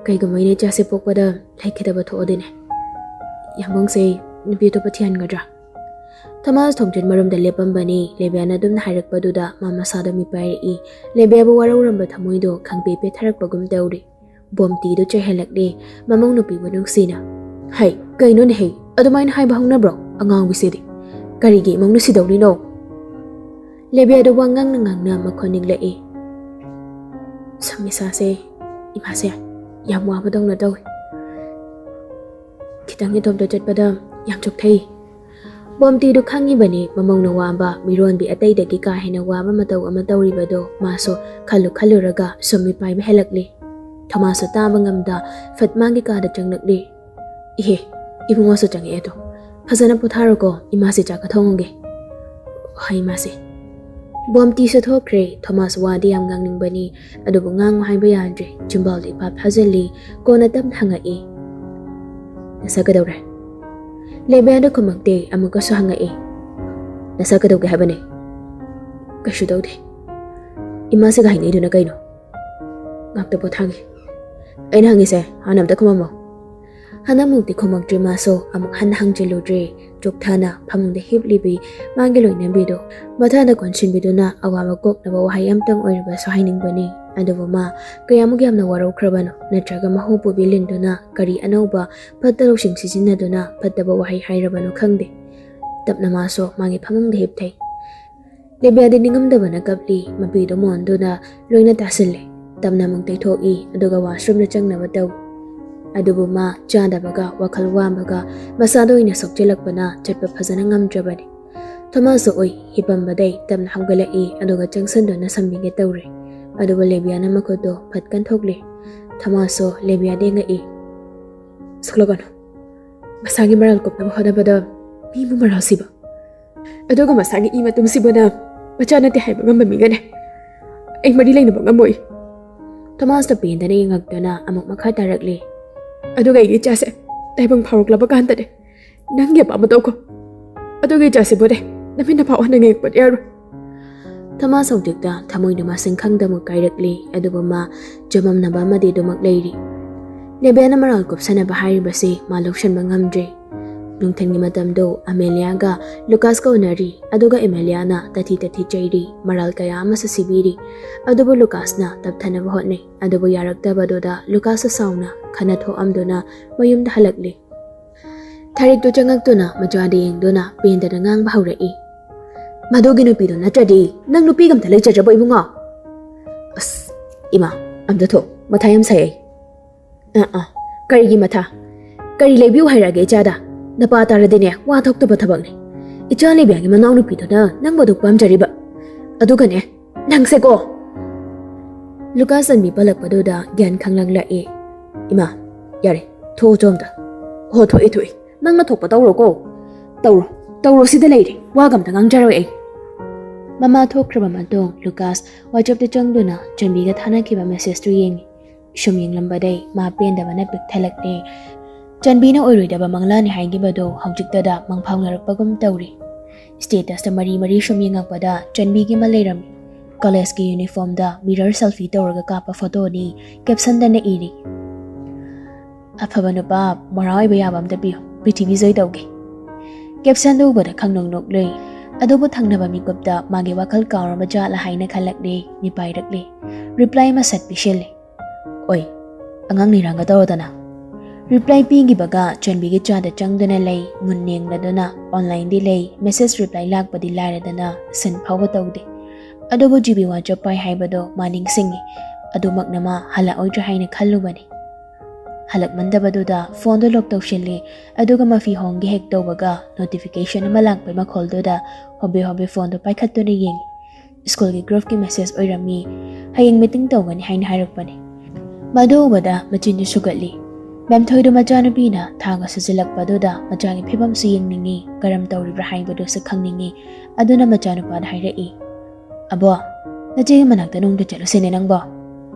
ꯀꯩꯒꯨꯝꯕ ꯑꯩꯅ ꯏꯆꯥꯁꯦ ꯄꯣꯛꯄꯗ ꯂꯩꯈꯤꯗꯕ ꯊꯣꯛꯑꯗꯤꯅꯦ, ꯌꯥꯝꯕꯨꯡꯁꯦ ꯅꯨꯄꯤ ꯑꯇꯣꯞꯄ ꯊꯤꯍꯟꯒꯗ꯭ꯔꯥ?" ꯊꯣꯃꯥꯁ ꯊꯣꯡꯖꯤꯟ ꯃꯔꯨꯝꯗ ꯂꯦꯞꯄꯝꯕꯅꯤ꯫ ꯂꯦꯕꯤꯌꯥꯅ ꯑꯗꯨꯝꯅ ꯍꯥꯏꯔꯛꯄꯗꯨꯗ ꯃꯥ ꯃꯁꯥꯗꯣ ꯃꯤꯄꯥꯏꯔꯛꯏ꯫ ꯂꯦꯕꯤꯌꯥꯕꯨ ꯋꯥꯔꯧꯔꯝꯕ ꯊꯃꯣꯏꯗꯣ ꯈꯪꯄꯦ ꯄꯦꯊꯔꯛꯄꯒꯨꯝ ꯇꯧꯔꯤ꯫ ꯕꯣꯝꯇꯤꯗꯨ ꯆꯩꯍꯜꯂꯛꯂꯦ, ꯃꯃꯧ ꯅꯨꯄꯤꯕꯨ ꯅꯨꯡꯁꯤꯅ꯫ "ꯍꯩ, ꯀꯩꯅꯣꯅꯦ ꯍꯩ? ꯑꯗꯨꯃꯥꯏꯅ ꯍꯥꯏꯕ ꯍꯧꯅꯕ꯭ꯔꯣ? ꯑꯉꯥꯎꯕꯤꯁꯤꯗꯤ꯫ ꯀꯔꯤꯒꯤ ꯏꯃꯧ ꯅꯨꯡꯁꯤꯗꯧꯔꯤꯅꯣ?" ꯂꯦꯕꯤꯌꯥꯗ ꯋꯥ ꯉꯥꯡꯅ ꯉꯥꯡꯅ ꯃꯈꯣꯟ ꯅꯤꯛꯂꯛꯏ꯫ "ꯁꯝꯃꯤꯁꯥꯁꯦ, ꯏꯃꯥꯁꯦ, ꯌꯥꯝ ꯋꯥꯕꯗꯧꯅ ꯇꯧꯏ꯫ ꯈꯤꯇꯪ ꯏꯇꯣꯝꯇ ꯆꯠꯄꯗ ꯌꯥꯝ ꯆꯣꯛꯊꯩ꯫ ꯕꯣꯝꯇꯤꯗꯨ ꯈꯪꯉꯤꯕꯅꯤ ꯃꯃꯧꯅ ꯋꯥꯕ, ꯃꯤꯔꯣꯟꯕꯤ ꯑꯇꯩꯗꯒꯤ ꯀꯥ ꯍꯦꯟꯅ ꯋꯥꯕ ꯃꯇꯧ ꯑꯃ ꯇꯧꯔꯤꯕꯗꯣ ꯃꯥꯁꯨ ꯈꯜꯂꯨ ꯈꯜꯂꯨꯔꯒ ꯁꯨꯝ ꯃꯤꯄꯥꯏꯕ ꯍꯦꯜꯂꯛꯂꯤ꯫ ꯊꯣꯃꯥꯁꯁꯨ ꯇꯥꯕ ꯉꯝꯗ ꯐꯠ ꯃꯥꯒꯤ ꯀꯥꯗ ꯆꯪꯂꯛꯂꯤ꯫ "ꯏꯍꯦ, ꯏꯕꯨꯡꯉꯣꯁꯨ ꯆꯪꯉꯛꯑꯦ ꯑꯗꯣ꯫ ꯐꯖꯅ ꯄꯣꯊꯥꯔꯣꯀꯣ, ꯏꯃꯥꯁꯦ ꯆꯥꯛꯀ ꯊꯣꯡꯉꯒꯦ꯫" "ꯍꯣꯏ, ꯏꯃꯥꯁꯦ꯫" ꯕꯣꯝꯇꯤꯁꯨ ꯊꯣꯛꯈ꯭ꯔꯦ꯫ ꯊꯣꯃꯥꯁ ꯋꯥꯗꯤ ꯌꯥꯝ ꯉꯥꯡꯅꯤꯡꯕꯅꯤ, ꯑꯗꯨꯕꯨ ꯉꯥꯡꯉꯨ ꯍꯥꯏꯕ ꯌꯥꯗ꯭ꯔꯦ꯫ ꯆꯤꯝꯕꯥꯜꯗ ꯏꯐꯥ ꯐꯥꯖꯤꯜꯂꯤ꯫ ꯀꯣꯟꯅ ꯇꯞꯅ ꯍꯪꯉꯛꯏ, "ꯅꯁꯥ ꯀꯩꯗꯧꯔꯦ?" ꯂꯦꯕꯤꯌꯥꯗ ꯈꯨꯝꯃꯛꯇꯦ꯫ ꯑꯃꯨꯛꯀꯁꯨ ꯍꯪꯉꯛꯏ, "ꯅꯁꯥ ꯀꯩꯗꯧꯒꯦ ꯍꯥꯏꯕꯅꯦ?" "ꯀꯩꯁꯨ ꯇꯧꯗꯦ꯫" "ꯏꯃꯥꯁꯤꯒ ꯍꯥꯏꯅꯩꯗꯨꯅ ꯀꯩꯅꯣ?" "ꯉꯥꯛꯇ ꯄꯣꯊꯥꯒꯦ꯫ ꯑꯩꯅ ꯍꯪꯉꯤꯁꯦ ꯍꯥꯟꯅ ꯑꯝꯇ ꯈꯨꯝꯃꯝꯃꯣ꯫" ꯍꯟꯗꯛꯃꯨꯛꯇꯤ ꯈꯨꯝꯃꯛꯇ꯭ꯔꯤ꯫ ꯃꯥꯁꯨ ꯑꯃꯨꯛ ꯍꯟꯅ ꯍꯪꯖꯤꯜꯂꯨꯗ꯭ꯔꯦ꯫ ꯆꯣꯛꯊꯅ ꯐꯃꯨꯡꯗ ꯍꯤꯞꯂꯤꯕꯤ ꯃꯥꯒꯤ ꯂꯣꯏꯅꯕꯤꯗꯨ ꯃꯊꯥꯗ ꯀꯣꯟꯁꯤꯟꯕꯤꯗꯨꯅ ꯑꯋꯥꯕ ꯀꯣꯛꯅꯕ ꯋꯥꯍꯩ ꯑꯝꯇꯪ ꯑꯣꯏꯔꯕꯁꯨ ꯍꯥꯏꯅꯤꯡꯕꯅꯤ꯫ ꯑꯗꯨꯕꯨ ꯃꯥ ꯀꯌꯥꯃꯨꯛ ꯌꯥꯝꯅ ꯋꯥꯔꯧꯈ꯭ꯔꯕꯅꯣ, ꯅꯠꯇ꯭ꯔꯒ ꯃꯍꯨ ꯄꯨꯕꯤ ꯂꯤꯟꯗꯨꯅ ꯀꯔꯤ ꯑꯅꯧꯕ ꯐꯠꯇ ꯂꯧꯁꯤꯡ ꯁꯤꯖꯤꯟꯅꯗꯨꯅ ꯐꯠꯇꯕ ꯋꯥꯍꯩ ꯍꯥꯏꯔꯕꯅꯣ ꯈꯪꯗꯦ꯫ ꯇꯞꯅ ꯃꯥꯁꯨ ꯃꯥꯒꯤ ꯐꯃꯨꯡꯗ ꯍꯤꯞꯊꯩ꯫ ꯂꯦꯕꯤꯌꯥꯗꯤ ꯅꯤꯡꯉꯝꯗꯕꯅ ꯀꯞꯂꯤ꯫ ꯃꯄꯤꯗꯨ ꯃꯣꯟꯗꯨꯅ ꯂꯣꯏꯅ ꯇꯥꯁꯤꯜꯂꯦ꯫ ꯇꯞꯅ ꯑꯃꯨꯛ ꯇꯩꯊꯣꯛꯏ, ꯑꯗꯨꯒ ꯋꯥꯁꯔꯨꯝꯗ ꯆꯪꯅꯕ ꯇꯧꯏ꯫ ꯑꯗꯨꯕꯨ ꯃꯥ ꯆꯥꯗꯕꯒ ꯋꯥꯈꯜ ꯋꯥꯕꯒ ꯃꯁꯥꯗ ꯑꯣꯏꯅ ꯁꯣꯛꯆꯤꯜꯂꯛꯄꯅ ꯆꯠꯄ ꯐꯖꯅ ꯉꯝꯗ꯭ꯔꯕꯅꯤ꯫ ꯊꯣꯃꯥꯁꯁꯨ ꯎꯏ꯫ ꯍꯤꯞꯄꯝꯕꯗꯩ ꯇꯞꯅ ꯍꯧꯒꯠꯂꯛꯏ, ꯑꯗꯨꯒ ꯆꯪꯁꯤꯟꯗꯨꯅ ꯁꯝꯕꯤꯒꯦ ꯇꯧꯔꯦ꯫ ꯑꯗꯨꯕꯨ ꯂꯦꯕꯤꯌꯥꯅ ꯃꯈꯨꯠꯇꯣ ꯐꯠ ꯀꯟꯊꯣꯛꯂꯦ꯫ ꯊꯣꯃꯥꯁꯁꯨ ꯂꯦꯕꯤꯌꯥꯗ ꯌꯦꯡꯉꯛꯏ꯫ "ꯁꯣꯛꯂꯛꯀꯅꯨ꯫ ꯃꯁꯥꯒꯤ ꯃꯔꯥꯜ ꯀꯨꯞꯅꯕ ꯍꯣꯠꯅꯕꯗ ꯃꯤꯕꯨ ꯃꯔꯥꯜ ꯁꯤꯕ꯫ ꯑꯗꯨꯒ ꯃꯁꯥꯒꯤ ꯏ ꯃꯇꯨꯝꯁꯤꯕꯨꯅ ꯃꯆꯥ ꯅꯠꯇꯦ ꯍꯥꯏꯕ ꯉꯝꯕ ꯃꯤꯒꯅꯦ ꯑꯩ ꯃꯔꯤ ꯂꯩꯅꯕ ꯉꯝꯃꯣꯏ꯫" ꯊꯣꯃꯥꯁꯇ ꯄꯦꯟꯗꯅ ꯌꯦꯡꯉꯛꯇꯨꯅ ꯑꯃꯨꯛ ꯃꯈꯥ ꯇꯥꯔꯛꯂꯤ꯫ "ꯑꯗꯨꯒ ꯑꯩꯒꯤ ꯏꯆꯥꯁꯦ ꯇꯥꯏꯕꯪ ꯐꯥꯎꯔꯛꯂꯕ ꯀꯥꯟꯗꯅꯦ ꯅꯪꯒꯤ ꯑꯄꯥꯝꯕ ꯇꯧꯈꯣ꯫ ꯑꯗꯨꯒ ꯏꯆꯥꯁꯤꯕꯨꯅꯦ ꯅꯃꯤꯠ ꯅꯄꯥ ꯑꯣꯟꯅ ꯌꯦꯡꯉꯛꯄꯗꯤ ꯌꯥꯔꯣꯏ꯫" ꯊꯣꯃꯥꯁ ꯍꯧꯖꯤꯛꯇ ꯊꯃꯣꯏꯗꯨ ꯃꯁꯤꯡ ꯈꯪꯗꯃꯨꯛ ꯀꯥꯏꯔꯛꯂꯤ꯫ ꯑꯗꯨꯕꯨ ꯃꯥ ꯆꯃꯝꯅꯕ ꯑꯃꯗꯤ ꯑꯗꯨꯃꯛ ꯂꯩꯔꯤ꯫ ꯂꯦꯕꯤꯌꯥꯅ ꯃꯔꯥꯜ ꯀꯨꯞꯁꯅꯕ ꯍꯥꯏꯔꯤꯕꯁꯤ ꯃꯥ ꯂꯧꯁꯤꯟꯕ ꯉꯝꯗ꯭ꯔꯦ꯫ ꯅꯨꯡꯊꯤꯜꯒꯤ ꯃꯇꯝꯗꯣ ꯑꯃꯦꯂꯤꯌꯥꯒ ꯂꯨꯀꯥꯁꯀ ꯎꯅꯔꯤ, ꯑꯗꯨꯒ ꯑꯃꯦꯂꯤꯌꯥꯅ ꯇꯊꯤ ꯇꯊꯤ ꯆꯩꯔꯤ, ꯃꯔꯥꯜ ꯀꯌꯥ ꯑꯃꯁꯨ ꯁꯤꯕꯤꯔꯤ꯫ ꯑꯗꯨꯕꯨ ꯂꯨꯀꯥꯁꯅ ꯇꯞꯊꯅꯕ ꯍꯣꯠꯅꯩ, ꯑꯗꯨꯕꯨ ꯌꯥꯔꯛꯇꯕꯗꯨꯗ ꯂꯨꯀꯥꯁꯁꯨ ꯁꯥꯎꯅ ꯈꯟꯅ ꯊꯣꯛꯑꯝꯗꯨꯅ ꯃꯌꯨꯝꯗ ꯍꯜꯂꯛꯂꯤ꯫ ꯊꯥꯔꯤꯛꯇꯨ ꯆꯪꯉꯛꯇꯨꯅ ꯃꯆꯥꯗ ꯌꯦꯡꯗꯨꯅ ꯄꯦꯟꯗꯅ ꯉꯥꯡꯕ ꯍꯧꯔꯛꯏ꯫ "ꯃꯗꯨꯒꯤ ꯅꯨꯄꯤꯗꯨ ꯅꯠꯇ꯭ꯔꯗꯤ ꯅꯪ ꯅꯨꯄꯤꯒ ꯑꯝꯇ ꯂꯩꯖꯗ꯭ꯔꯕꯣ ꯏꯕꯨꯡꯉꯣ?" "ꯑꯁ, ꯏꯃꯥ, ꯑꯝꯇ ꯊꯣꯛ, ꯃꯊꯥ ꯌꯥꯝ ꯁꯥꯏ ꯑꯩ꯫" ꯑꯥ ꯑꯥ, ꯀꯔꯤꯒꯤ ꯃꯊꯥ? ꯀꯔꯤ ꯂꯩꯕꯤꯌꯨ ꯍꯥꯏꯔꯛꯑꯒꯦ ꯏꯆꯥꯗ? ꯅꯄꯥ ꯇꯥꯔꯗꯤꯅꯦ, ꯋꯥ ꯊꯣꯛꯇꯕ ꯊꯕꯛꯅꯤ꯫ ꯏꯆꯥ ꯂꯩꯕꯤꯌꯥꯒꯤ ꯃꯅꯥꯎꯅꯨꯄꯤꯗꯨꯅ ꯅꯪꯕꯨ ꯑꯗꯨꯛ ꯄꯥꯝꯖꯔꯤꯕ꯫ ꯑꯗꯨꯒꯅꯦ, ꯅꯪꯁꯦꯀꯣ꯫ ꯂꯨꯀꯥꯁ ꯆꯟꯕꯤ ꯄꯜꯂꯛꯄꯗꯨꯗ ꯒ꯭ꯌꯥꯟ ꯈꯪꯂꯛꯂꯛꯏ꯫ ꯏꯃꯥ, ꯌꯥꯔꯦ, ꯊꯣꯛꯑꯣ ꯆꯣꯝꯗ꯫ ꯍꯣ, ꯊꯣꯛꯏ, ꯊꯣꯛꯏ꯫ ꯅꯪꯅ ꯊꯣꯛꯄ ꯇꯧꯔꯣꯀꯣ꯫ ꯇꯧꯔꯣ, ꯇꯧꯔꯣ, ꯁꯤꯗ ꯂꯩꯔꯦ꯫ ꯋꯥꯒ ꯑꯝꯇ ꯉꯥꯡꯖꯔꯣꯏ ꯑꯩ꯫ ꯃꯃꯥ ꯊꯣꯛꯈ꯭ꯔꯕ ꯃꯇꯨꯡ ꯂꯨꯀꯥꯁ WhatsApp-ꯇ ꯆꯪꯗꯨꯅ ꯆꯟꯕꯤꯒ ꯊꯥꯅꯈꯤꯕ message-ꯇꯨ ꯌꯦꯡꯉꯤ꯫ ꯁꯨꯝ ꯌꯦꯡꯂꯝꯕꯗꯩ ꯃꯥ ꯄꯦꯟꯗꯕꯅ ꯄꯤꯛ ꯊꯜꯂꯛꯂꯦ꯫ ꯆꯟꯕꯤꯅ ꯑꯣꯏꯔꯣꯏꯗꯕ ꯃꯪꯂꯥꯟꯅꯤ ꯍꯥꯏꯈꯤꯕꯗꯣ ꯍꯧꯖꯤꯛꯇꯗ ꯃꯪꯐꯥꯎꯅꯔꯛꯄꯒꯨꯝ ꯇꯧꯔꯤ꯫ Status-ꯇ ꯃꯔꯤ ꯃꯔꯤ ꯁꯨꯝ ꯌꯦꯡꯉꯛꯄꯗ ꯆꯟꯕꯤꯒꯤ ꯑꯃ ꯂꯩꯔꯝꯃꯤ꯫ College-ꯀꯤ uniform-ꯗ mirror selfie ꯇꯧꯔꯒ ꯀꯥꯞꯄ photo-ꯅꯤ꯫ Caption-ꯗꯅ ꯏꯔꯤ, "ꯑꯐꯕ ꯅꯨꯄꯥ ꯃꯣꯔꯥ ꯑꯣꯏꯕ ꯌꯥꯕ ꯑꯝꯇ ꯄꯤꯌꯨ, ꯄ꯭ꯔꯤꯊꯤꯕꯤ ꯖꯣꯏ ꯇꯧꯒꯦ"꯫ Caption-ꯗꯨ ꯎꯕꯗ ꯈꯪꯅꯣꯛ ꯅꯣꯛꯂꯨꯏ꯫ ꯑꯗꯨꯕꯨ ꯊꯪꯅꯕ ꯃꯤꯀꯨꯞꯇ ꯃꯥꯒꯤ ꯋꯥꯈꯜ ꯀꯥꯎꯔꯕ ꯖꯥꯠꯂ ꯍꯥꯏꯅ ꯈꯜꯂꯛꯂꯦ꯫ ꯃꯤꯄꯥꯏꯔꯛꯂꯦ꯫ Reply ꯑꯃ ꯁꯠ ꯄꯤꯁꯤꯜꯂꯦ꯫ "ꯑꯣꯏ, ꯑꯉꯥꯡ ꯅꯤꯔꯥꯡꯒ ꯇꯧꯔꯗꯅ"꯫ Reply ꯄꯤꯈꯤꯕꯒ ꯆꯟꯕꯤꯒꯤ ꯆꯥꯗ ꯆꯪꯗꯨꯅ ꯂꯩ꯫ ꯃꯨꯟ ꯌꯦꯡꯂꯗꯨꯅ online-ꯗꯤ ꯂꯩ, message reply ꯂꯥꯛꯄꯗꯤ ꯂꯥꯏꯔꯗꯅ seen ꯐꯥꯎꯕ ꯇꯧꯗꯦ꯫ ꯑꯗꯨꯕꯨ GB WhatsApp ꯄꯥꯏ ꯍꯥꯏꯕꯗꯣ ꯃꯥ ꯅꯤꯡꯁꯤꯡꯉꯤ꯫ ꯑꯗꯨꯃꯛꯅ ꯃꯥ ꯍꯜꯂꯛꯑꯣꯏꯗ꯭ꯔꯥ ꯍꯥꯏꯅ ꯈꯜꯂꯨꯕꯅꯤ꯫ ꯍꯜꯂꯛꯃꯟꯗꯕꯗꯨꯗ phone-ꯗꯣ lock ꯇꯧꯁꯤꯜꯂꯤ꯫ ꯑꯗꯨꯒ ꯃꯐꯤ ꯍꯣꯡꯒꯦ ꯍꯦꯛ ꯇꯧꯕꯒ notification ꯑꯃ ꯂꯥꯛꯄꯩ ꯃꯈꯣꯜꯗꯨꯗ ꯍꯣꯕꯦ ꯍꯣꯕꯦ phone-ꯗꯣ ꯄꯥꯏꯈꯠꯇꯨꯅ ꯌꯦꯡꯉꯤ꯫ School-ꯒꯤ group-ꯀꯤ message ꯑꯣꯏꯔꯝꯃꯤ꯫ "ꯍꯌꯦꯡ meeting ꯇꯧꯒꯅꯤ" ꯍꯥꯏꯅ ꯍꯥꯏꯔꯛꯄꯅꯤ꯫ ꯃꯗꯨ ꯎꯕꯗ ꯃꯆꯤꯟꯗꯨ ꯁꯨꯒꯠꯂꯤ꯫ ꯃꯦꯝꯊꯣꯏꯗꯨ ꯃꯆꯥꯅꯨꯄꯤꯅ ꯊꯥꯒ ꯁꯨꯖꯤꯜꯂꯛꯄꯗꯨꯗ ꯃꯆꯥꯒꯤ ꯐꯤꯕꯝꯁꯨ ꯌꯦꯡꯅꯤꯡꯉꯤ, ꯀꯔꯝ ꯇꯧꯔꯤꯕ꯭ꯔꯥ ꯍꯥꯏꯕꯗꯨꯁꯨ ꯈꯪꯅꯤꯡꯉꯤ꯫ ꯑꯗꯨꯅ ꯃꯆꯥꯅꯨꯄꯥꯗ ꯍꯥꯏꯔꯛꯏ, "ꯑꯕꯣ, ꯅꯆꯦꯒꯤ ꯃꯅꯥꯛꯇ ꯅꯣꯡꯇ ꯆꯠꯂꯨꯁꯤꯅꯦ ꯅꯪꯕꯣ꯫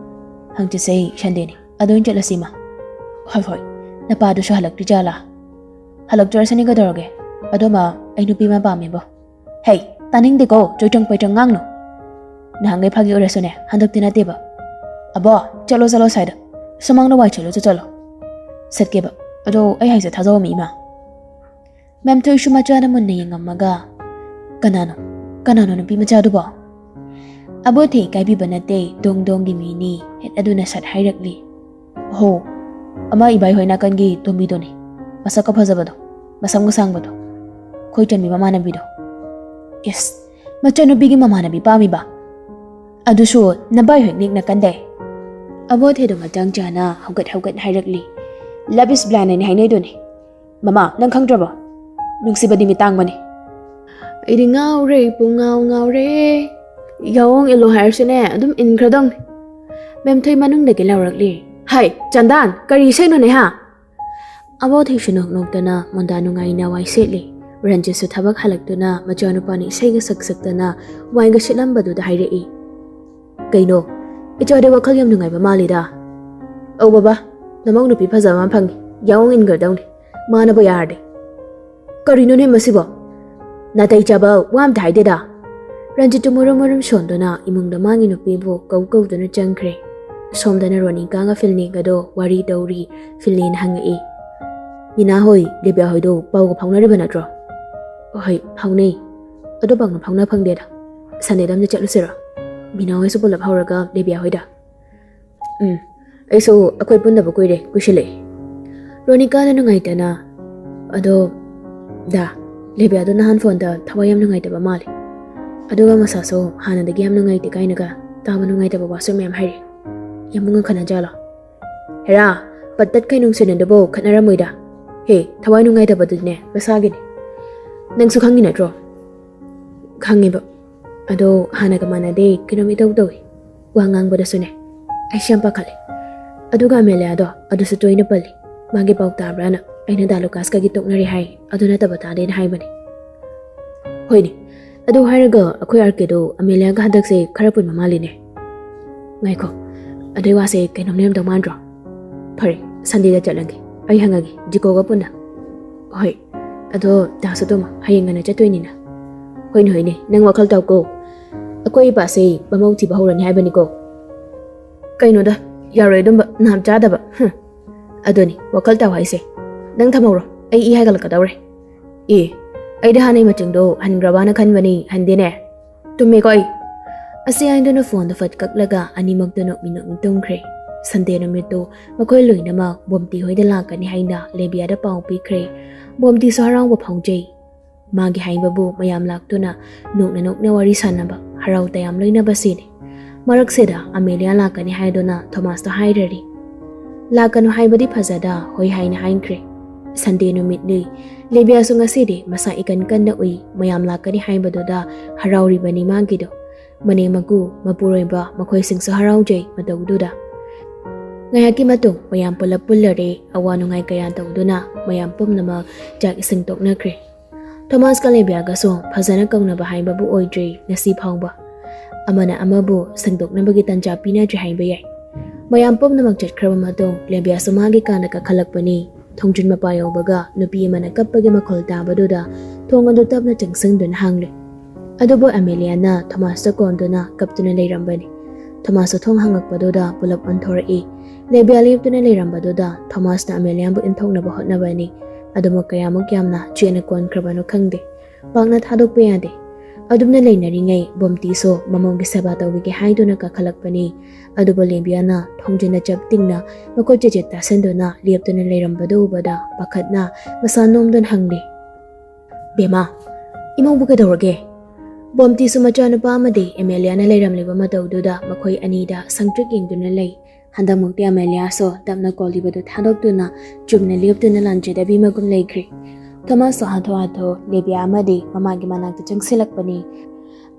ꯍꯪꯆꯤꯠꯁꯦ ꯑꯩ Sunday-ꯅꯤ, ꯑꯗꯨ ꯑꯣꯏꯅ ꯆꯠꯂꯁꯤ ꯏꯃꯥ"꯫ "ꯍꯣꯏ ꯍꯣꯏ, ꯅꯄꯥꯗꯨꯁꯨ ꯍꯜꯂꯛꯇ꯭ꯔꯤ ꯖꯥꯠꯂꯥ?" "ꯍꯜꯂꯛꯆꯔꯁꯅꯤ ꯀꯩꯗꯧꯔꯒꯦ꯫ ꯑꯗꯣ ꯃꯥ, ꯑꯩ ꯅꯨꯄꯤ ꯑꯃ ꯄꯥꯝꯃꯦꯕꯣ"꯫ "ꯍꯩ, ꯇꯥꯅꯤꯡꯗꯦꯀꯣ, ꯆꯣꯏꯇ꯭ꯔꯪ ꯄꯩꯇ꯭ꯔꯪ ꯉꯥꯡꯅꯨ꯫ ꯅꯍꯥꯟꯈꯩ ꯐꯥꯒꯤ ꯑꯣꯏꯔꯁꯨꯅꯦ, ꯍꯟꯗꯛꯇꯤ ꯅꯠꯇꯦꯕ꯫ ꯑꯕꯣ, ꯆꯠꯂꯣ ꯆꯠꯂꯣ ꯁ꯭ꯋꯥꯏꯗ꯫ ꯁꯨꯃꯥꯡꯗ ꯋꯥꯏ ꯁꯤꯠꯂꯨꯆꯣ ꯆꯠꯂꯣ"꯫ "ꯆꯠꯀꯦꯕ꯫ ꯑꯗꯣ ꯑꯩ ꯍꯥꯏꯁꯦ ꯊꯥꯖꯧꯃꯤ ꯏꯃꯥ"꯫ ꯃꯦꯝꯊꯣꯏꯁꯨ ꯃꯆꯥꯗ ꯃꯨꯟꯅ ꯌꯦꯡꯉꯝꯃꯒ, "ꯀꯅꯥꯅꯣ? ꯀꯅꯥꯅꯣ ꯅꯨꯄꯤ ꯃꯆꯥꯗꯨꯕꯣ?" ꯑꯕꯣꯊꯦ ꯏꯀꯥꯏꯕꯤꯕ ꯅꯠꯇꯦ, ꯗꯣꯡ ꯗꯣꯡꯒꯤ ꯃꯤꯅꯤ꯫ ꯍꯦꯠ ꯑꯗꯨꯅ ꯁꯠ ꯍꯥꯏꯔꯛꯂꯤ, "ꯍꯣ, ꯑꯃ ꯏꯕꯥꯏ ꯍꯣꯏ ꯅꯥꯀꯟꯒꯤ ꯇꯣꯝꯕꯤꯗꯨꯅꯤ, ꯃꯁꯛꯀ ꯐꯖꯕꯗꯣ, ꯃꯁꯝꯒ ꯁꯥꯡꯕꯗꯣ, ꯑꯩꯈꯣꯏ ꯆꯟꯕꯤ ꯃꯃꯥꯟꯅꯕꯤꯗꯣ"꯫ "ꯏꯁ, ꯃꯆꯟꯅꯨꯄꯤꯒꯤ ꯃꯃꯥꯟꯅꯕꯤ ꯄꯥꯝꯃꯤꯕ? ꯑꯗꯨꯁꯨ ꯅꯕꯥꯏ ꯍꯣꯏ ꯅꯤꯛ ꯅꯥꯀꯟꯗꯩ?" ꯑꯕꯣ ꯊꯣꯏꯗꯣ ꯃꯇꯥꯡ ꯆꯥꯅ ꯍꯧꯒꯠ ꯍꯧꯒꯠ ꯍꯥꯏꯔꯛꯂꯤ꯫ "Love is blind" ꯍꯥꯏꯅ ꯍꯥꯏꯅꯩꯗꯨꯅꯤ꯫ ꯃꯃꯥ, ꯅꯪ ꯈꯪꯗ꯭ꯔꯕꯣ? ꯅꯨꯡꯁꯤꯕꯗꯤ ꯃꯤꯠ ꯇꯥꯡꯕꯅꯤ꯫ ꯑꯩꯗꯤ ꯉꯥꯎꯔꯦ, ꯄꯨꯡ ꯉꯥꯎ ꯉꯥꯎꯔꯦ꯫ ꯌꯥꯑꯣꯡ ꯏꯜꯂꯣ ꯍꯥꯏꯔꯁꯨꯅꯦ, ꯑꯗꯨꯝ ꯏꯟꯈ꯭ꯔꯗꯧꯅꯤ꯫ ꯃꯦꯝꯊꯣꯏ ꯃꯅꯨꯡꯗꯒꯤ ꯂꯥꯎꯔꯛꯂꯤ꯫ "ꯍꯩ, ꯆꯟꯗꯥꯟ, ꯀꯔꯤ ꯏꯁꯩꯅꯣꯅꯦ, ꯍꯥ?" ꯑꯕꯣ ꯊꯣꯏꯁꯨ ꯅꯣꯛ ꯅꯣꯛꯇꯅ ꯃꯣꯟꯗꯥ ꯅꯨꯡꯉꯥꯏꯅ ꯋꯥꯏ ꯁꯦꯠꯂꯤ꯫ ꯔꯟꯖꯤꯠꯁꯨ ꯊꯕꯛ ꯍꯜꯂꯛꯇꯨꯅ ꯃꯆꯥꯅꯨꯄꯥꯅ ꯏꯁꯩꯒ ꯁꯛ ꯁꯛꯇꯅ ꯋꯥꯏꯒ ꯁꯤꯠꯂꯝꯕꯗꯨꯗ ꯍꯥꯏꯔꯛꯏ꯫ "ꯀꯩꯅꯣ? ꯏꯆꯥꯗꯤ ꯋꯥꯈꯜ ꯌꯥꯝ ꯅꯨꯡꯉꯥꯏꯕ ꯃꯥꯜꯂꯤꯗ꯫" "ꯑꯧ ꯕꯕꯥ, ꯅꯃꯧ ꯅꯨꯄꯤ ꯐꯖꯕ ꯑꯃ ꯐꯪꯉꯤ꯫ ꯌꯥꯑꯣꯡ ꯏꯟꯈ꯭ꯔꯗꯧꯅꯤ, ꯃꯥꯅꯕꯨ ꯌꯥꯔꯗꯤ꯫" "ꯀꯔꯤꯅꯣꯅꯦ ꯃꯁꯤꯕꯣ? ꯅꯥꯇꯩ ꯆꯥꯕ ꯋꯥ ꯑꯝꯇ ꯍꯥꯏꯗꯦꯗ꯫" ꯔꯟꯖꯤꯠꯇꯨ ꯃꯨꯔꯨꯝ ꯃꯨꯔꯨꯝ ꯁꯣꯟꯗꯨꯅ ꯏꯃꯨꯡꯗ ꯃꯥꯒꯤ ꯅꯨꯄꯤꯕꯨ ꯀꯧ ꯀꯧꯗꯨꯅ ꯆꯪꯈ꯭ꯔꯦ꯫ ꯁꯣꯝꯗꯅ ꯔꯣꯅꯤꯀꯥꯒ ꯐꯤꯜꯅꯤꯒꯗꯣ ꯋꯥꯔꯤ ꯇꯧꯔꯤ꯫ ꯐꯤꯜꯅꯤꯅ ꯍꯪꯉꯛꯏ, "ꯃꯤꯅꯥ ꯍꯣꯏ, ꯂꯦꯕꯤꯌꯥ ꯍꯣꯏꯗꯣ ꯄꯥꯎꯒ ꯐꯥꯎꯅꯔꯤꯕ ꯅꯠꯇ꯭ꯔꯣ?" "ꯍꯣꯏ, ꯐꯥꯎꯅꯩ꯫ ꯑꯗꯣ ꯄꯥꯎꯅ ꯐꯥꯎꯅ ꯐꯪꯗꯦꯗ꯫ ꯁꯟꯗꯦꯗ ꯑꯝꯇ ꯆꯠꯂꯨꯁꯤꯔꯣ? ꯃꯤꯅꯥ ꯍꯣꯏꯁꯨ ꯄꯨꯂꯞ ꯍꯧꯔꯒ ꯂꯦꯕꯤꯌꯥ ꯍꯣꯏꯗ꯫" "ꯎꯝ, ꯑꯩꯁꯨ ꯑꯩꯈꯣꯏ ꯄꯨꯟꯗꯕ ꯀꯨꯏꯔꯦ, ꯀꯨꯏꯁꯤꯜꯂꯛꯑꯦ꯫" ꯔꯣꯅꯤꯀꯥꯅ ꯅꯨꯡꯉꯥꯏꯇꯅ, "ꯑꯗꯣ ꯗꯥ, ꯂꯦꯕꯤꯌꯥꯗꯣ ꯅꯍꯥꯟ ꯐꯣꯟꯗ ꯊꯋꯥꯏ ꯌꯥꯝ ꯅꯨꯡꯉꯥꯏꯇꯕ ꯃꯥꯜꯂꯦ꯫ ꯑꯗꯨꯒ ꯃꯁꯥꯁꯨ ꯍꯥꯟꯅꯗꯒꯤ ꯌꯥꯝ ꯅꯨꯡꯉꯥꯏꯇꯦ ꯀꯥꯏꯅꯒ ꯇꯥꯕ ꯅꯨꯡꯉꯥꯏꯇꯕ ꯋꯥꯁꯨ ꯃꯌꯥꯝ ꯍꯥꯏꯔꯤ꯫ ꯌꯥꯝ ꯉꯛꯈꯠꯅ ꯖꯥꯠꯂꯣ?" "ꯍꯦꯔꯥ, ꯄꯠ ꯇꯠꯈꯩ ꯅꯨꯡꯁꯤꯅꯗꯨꯕꯨ ꯈꯠꯅꯔꯝꯃꯣꯏꯗ꯫ ꯍꯦ, ꯊꯋꯥꯏ ꯅꯨꯡꯉꯥꯏꯇꯕꯗꯨꯅꯦ ꯃꯁꯥꯒꯤꯅꯦ꯫ ꯅꯪꯁꯨ ꯈꯪꯉꯤ ꯅꯠꯇ꯭ꯔꯣ?" "ꯈꯪꯉꯦꯕ꯫ ꯑꯗꯣ ꯍꯥꯟꯅꯒ ꯃꯥꯟꯅꯗꯦ, ꯀꯩꯅꯣꯝ ꯏꯇꯧ ꯇꯧꯏ꯫ ꯋꯥ ꯉꯥꯡꯕꯗꯁꯨꯅꯦ, ꯑꯩꯁꯦ ꯌꯥꯝ ꯄꯥꯈꯠꯂꯦ꯫ ꯑꯗꯨꯒ ꯑꯃꯦꯂꯤꯌꯥꯗꯣ, ꯑꯗꯨꯁꯨ ꯇꯣꯏꯅ ꯄꯜꯂꯤ꯫ ꯃꯥꯒꯤ ꯄꯥꯎ ꯇꯥꯕ꯭ꯔꯥꯅ ꯑꯩꯅ ꯗꯥ ꯂꯨꯀꯥꯁꯀꯒꯤ ꯇꯣꯛꯅꯔꯦ ꯍꯥꯏ, ꯑꯗꯨ ꯅꯠꯇꯕ ꯇꯥꯗꯦꯅ ꯍꯥꯏꯕꯅꯦ꯫ ꯍꯣꯏꯅꯦ, ꯑꯗꯨ ꯍꯥꯏꯔꯒ ꯑꯩꯈꯣꯏ ꯑꯥꯔ ꯀꯦꯗꯣ ꯑꯃꯦꯂꯤꯌꯥꯒ ꯍꯟꯗꯛꯁꯦ ꯈꯔ ꯄꯨꯟꯕ ꯃꯥꯜꯂꯤꯅꯦ꯫ ꯉꯥꯏꯈꯣ, ꯑꯗꯨꯏ ꯋꯥꯁꯦ ꯀꯩꯅꯣꯝ ꯂꯩꯔꯝꯗꯧ ꯃꯥꯟꯗ꯭ꯔꯣ? ꯐꯔꯦ, ꯁꯟꯗꯦꯗ ꯆꯠꯂꯒꯦ꯫ ꯑꯩ ꯍꯪꯉꯒꯦ, ꯖꯤꯀꯣꯒ ꯄꯨꯟꯅ꯫ ꯍꯣꯏ, ꯑꯗꯣ ꯗꯥꯁꯨ ꯇꯨꯝꯃꯣ, ꯍꯌꯦꯡ ꯉꯟꯅ ꯆꯠꯇꯣꯏꯅꯤꯅ꯫ ꯍꯣꯏꯅꯦ, ꯍꯣꯏꯅꯦ, ꯅꯪ ꯋꯥꯈꯜ ꯇꯥꯎꯀꯣ꯫ ꯑꯩꯈꯣꯏ ꯏꯄꯥꯁꯦ ꯃꯃꯧ ꯊꯤꯕ ꯍꯧꯔꯅꯤ ꯍꯥꯏꯕꯅꯤꯀꯣ꯫ ꯀꯩꯅꯣꯗ, ꯌꯥꯔꯣꯏ ꯑꯗꯨꯝꯕ, ꯅꯥꯝ ꯆꯥꯗꯕ꯫ ꯍꯨꯝ꯫ ꯑꯗꯨꯅꯤ, ꯋꯥꯈꯜ ꯇꯥꯎ ꯍꯥꯏꯁꯦ꯫ ꯅꯪ ꯊꯝꯍꯧꯔꯣ, ꯑꯩ ꯏ ꯍꯥꯏꯒꯠꯂꯛꯀꯗꯧꯔꯦ꯫ ꯑꯦ, ꯑꯩꯗꯤ ꯍꯥꯟꯅꯩ ꯃꯆꯤꯡꯗꯣ ꯍꯟꯈ꯭ꯔꯕꯅ ꯈꯟꯕꯅꯤ, ꯍꯟꯗꯦꯅꯦ꯫ ꯇꯨꯝꯃꯦꯀꯣ ꯑꯩ꯫ ꯑꯁꯤ ꯍꯥꯏꯗꯨꯅ ꯐꯣꯟꯗꯣ ꯐꯠ ꯀꯛꯂꯒ ꯑꯅꯤꯃꯛꯇꯣ ꯅꯣꯛꯃꯤ ꯅꯣꯛꯃꯤ ꯇꯨꯝꯈ꯭ꯔꯦ꯫ ꯁꯟꯗꯦ ꯅꯨꯃꯤꯠꯇꯨ ꯃꯈꯣꯏ ꯂꯣꯏꯅꯃꯛ ꯕꯣꯝꯇꯤ ꯍꯣꯏꯗ ꯂꯥꯛꯀꯅꯤ ꯍꯥꯏꯅ ꯂꯦꯕꯤꯌꯥꯗ ꯄꯥꯎ ꯄꯤꯈ꯭ꯔꯦ꯫ ꯕꯣꯝꯇꯤꯁꯨ ꯍꯔꯥꯎꯕ ꯐꯥꯎꯖꯩ꯫ ꯃꯥꯒꯤ ꯍꯥꯏꯕꯕꯨ ꯃꯌꯥꯝ ꯂꯥꯛꯇꯨꯅ ꯅꯣꯛꯅ ꯅꯣꯛꯅ ꯋꯥꯔꯤ ꯁꯥꯟꯅꯕ, ꯍꯔꯥꯎ ꯇꯌꯥꯝ ꯂꯣꯏꯅꯕꯁꯤꯅꯤ꯫ ꯃꯔꯛꯁꯤꯗ ꯑꯃꯦꯂꯤꯌꯥ ꯂꯥꯛꯀꯅꯤ ꯍꯥꯏꯗꯨꯅ ꯊꯣꯃꯥꯁꯇ ꯍꯥꯏꯔꯔꯤ꯫ ꯂꯥꯛꯀꯅꯨ ꯍꯥꯏꯕꯗꯤ ꯐꯖꯗ ꯍꯣꯏ ꯍꯥꯏꯅ ꯍꯥꯏꯈ꯭ꯔꯦ꯫ ꯁꯟꯗꯦ ꯅꯨꯃꯤꯠꯅꯤ꯫ ꯂꯦꯕꯤꯌꯥꯁꯨ ꯉꯁꯤꯗꯤ ꯃꯁꯥ ꯏꯀꯟ ꯀꯟꯅ ꯎꯏ꯫ ꯃꯌꯥꯝ ꯂꯥꯛꯀꯅꯤ ꯍꯥꯏꯕꯗꯨꯗ ꯍꯔꯥꯎꯔꯤꯕꯅꯤ ꯃꯥꯒꯤꯗꯣ꯫ ꯃꯅꯦꯝ ꯃꯀꯨ, ꯃꯄꯨꯔꯣꯏꯕ ꯃꯈꯣꯏꯁꯤꯡꯁꯨ ꯍꯔꯥꯎꯖꯩ ꯃꯇꯧꯗꯨꯗ꯫ ꯉꯥꯏꯍꯥꯛꯀꯤ ꯃꯇꯨꯡ ꯃꯌꯥꯝ ꯄꯨꯂꯞ ꯄꯨꯜꯂꯔꯦ꯫ ꯑꯋꯥ ꯅꯨꯡꯉꯥꯏ ꯀꯌꯥ ꯇꯧꯗꯨꯅ ꯃꯌꯥꯝ ꯄꯨꯝꯅꯃꯛ ꯆꯥꯛ ꯏꯁꯤꯡ ꯇꯣꯛꯅꯈ꯭ꯔꯦ꯫ ꯊꯣꯃꯥꯁꯀ ꯂꯦꯕꯤꯌꯥꯒꯁꯨ ꯐꯖꯅ ꯀꯧꯅꯕ ꯍꯥꯏꯕꯕꯨ ꯑꯣꯏꯗ꯭ꯔꯤ ꯉꯁꯤ ꯐꯥꯎꯕ꯫ ꯑꯃꯅ ꯑꯃꯕꯨ ꯁꯦꯡꯗꯣꯛꯅꯕꯒꯤ ꯇꯟꯖꯥ ꯄꯤꯅꯗ꯭ꯔꯤ ꯍꯥꯏꯕ ꯌꯥꯏ꯫ ꯃꯌꯥꯝ ꯄꯨꯝꯅꯃꯛ ꯆꯠꯈ꯭ꯔꯕ ꯃꯇꯨꯡ ꯂꯦꯕꯤꯌꯥꯁꯨ ꯃꯥꯒꯤ ꯀꯥꯗ ꯀꯥꯈꯠꯂꯛꯄꯅꯤ꯫ ꯊꯣꯡꯖꯤꯟ ꯃꯄꯥ ꯌꯧꯕꯒ ꯅꯨꯄꯤ ꯑꯃꯅ ꯀꯞꯄꯒꯤ ꯃꯈꯣꯜ ꯇꯥꯕꯗꯨꯗ ꯊꯣꯡ ꯑꯗꯨ ꯇꯞꯅ ꯆꯪꯁꯤꯟꯗꯨꯅ ꯍꯥꯡꯂꯦ꯫ ꯑꯗꯨꯕꯨ ꯑꯃꯦꯂꯤꯌꯥꯅ ꯊꯣꯃꯥꯁꯇ ꯀꯣꯟꯗꯨꯅ ꯀꯞꯇꯨꯅ ꯂꯩꯔꯝꯕꯅꯤ꯫ ꯊꯣꯃꯥꯁꯁꯨ ꯊꯣꯡ ꯍꯥꯡꯉꯛꯄꯗꯨꯗ ꯄꯨꯂꯞ ꯑꯣꯟꯊꯣꯔꯛꯏ꯫ ꯂꯦꯕꯤꯌꯥ ꯂꯦꯞꯇꯨꯅ ꯂꯩꯔꯝꯕꯗꯨꯗ ꯊꯣꯃꯥꯁꯅ ꯑꯃꯦꯂꯤꯌꯥꯕꯨ ꯏꯟꯊꯣꯛꯅꯕ ꯍꯣꯠꯅꯕꯅꯤ꯫ ꯑꯗꯨꯕꯨ ꯀꯌꯥꯃꯨꯛ ꯌꯥꯝꯅ ꯆꯦꯠꯅ ꯀꯣꯟꯈ꯭ꯔꯕꯅꯣ ꯈꯪꯗꯦ꯫ ꯄꯥꯛꯅ ꯊꯥꯗꯣꯛꯄ ꯌꯥꯗꯦ꯫ ꯑꯗꯨꯝꯅ ꯂꯩꯅꯔꯤꯉꯩ ꯕꯣꯝꯇꯤꯁꯨ ꯃꯃꯧꯒꯤ ꯁꯦꯕꯥ ꯇꯧꯕꯤꯒꯦ ꯍꯥꯏꯗꯨꯅ ꯀꯥꯈꯠꯂꯛꯄꯅꯤ꯫ ꯑꯗꯨꯕꯨ ꯂꯦꯕꯤꯌꯥꯅ ꯊꯣꯡꯖꯤꯟꯅ ꯆꯞ ꯇꯤꯡꯅ ꯃꯈꯨꯠ ꯆꯦꯆꯦꯠ ꯇꯥꯁꯤꯟꯗꯨꯅ ꯂꯦꯞꯇꯨꯅ ꯂꯩꯔꯝꯕꯗꯨ ꯎꯕꯗ ꯄꯥꯈꯠꯅ ꯃꯁꯥ ꯅꯣꯝꯗꯨꯅ ꯍꯪꯂꯤ, "ꯕꯦꯃꯥ, ꯏꯃꯧꯕꯨ ꯀꯩꯗꯧꯔꯒꯦ?" ꯕꯣꯝꯇꯤꯁꯨ ꯃꯆꯥꯅꯨꯄꯥ ꯑꯃꯗꯤ ꯑꯦꯃꯦꯂꯤꯌꯥꯅ ꯂꯩꯔꯝꯂꯤꯕ ꯃꯇꯧꯗꯨꯗ ꯃꯈꯣꯏ ꯑꯅꯤꯗ ꯁꯪꯇ꯭ꯔꯤꯛ ꯌꯦꯡꯗꯨꯅ ꯂꯩ꯫ ꯍꯟꯗꯛꯃꯨꯛꯇꯤ ꯑꯃꯦꯂꯤꯌꯥꯁꯨ ꯇꯞꯅ ꯀꯣꯜꯂꯤꯕꯗꯨ ꯊꯥꯗꯣꯛꯇꯨꯅ ꯆꯨꯝꯅ ꯂꯦꯞꯇꯨꯅ ꯂꯥꯟꯖꯗꯕꯤ ꯃꯒꯨꯝ ꯂꯩꯈ꯭ꯔꯦ꯫ ꯊꯣꯃꯥꯁꯁꯨ ꯍꯥꯊꯨ ꯍꯥꯊꯨ ꯂꯦꯕꯤꯌꯥ ꯑꯃꯗꯤ ꯃꯃꯥꯒꯤ ꯃꯅꯥꯛꯇ ꯆꯪꯁꯤꯜꯂꯛꯄꯅꯤ꯫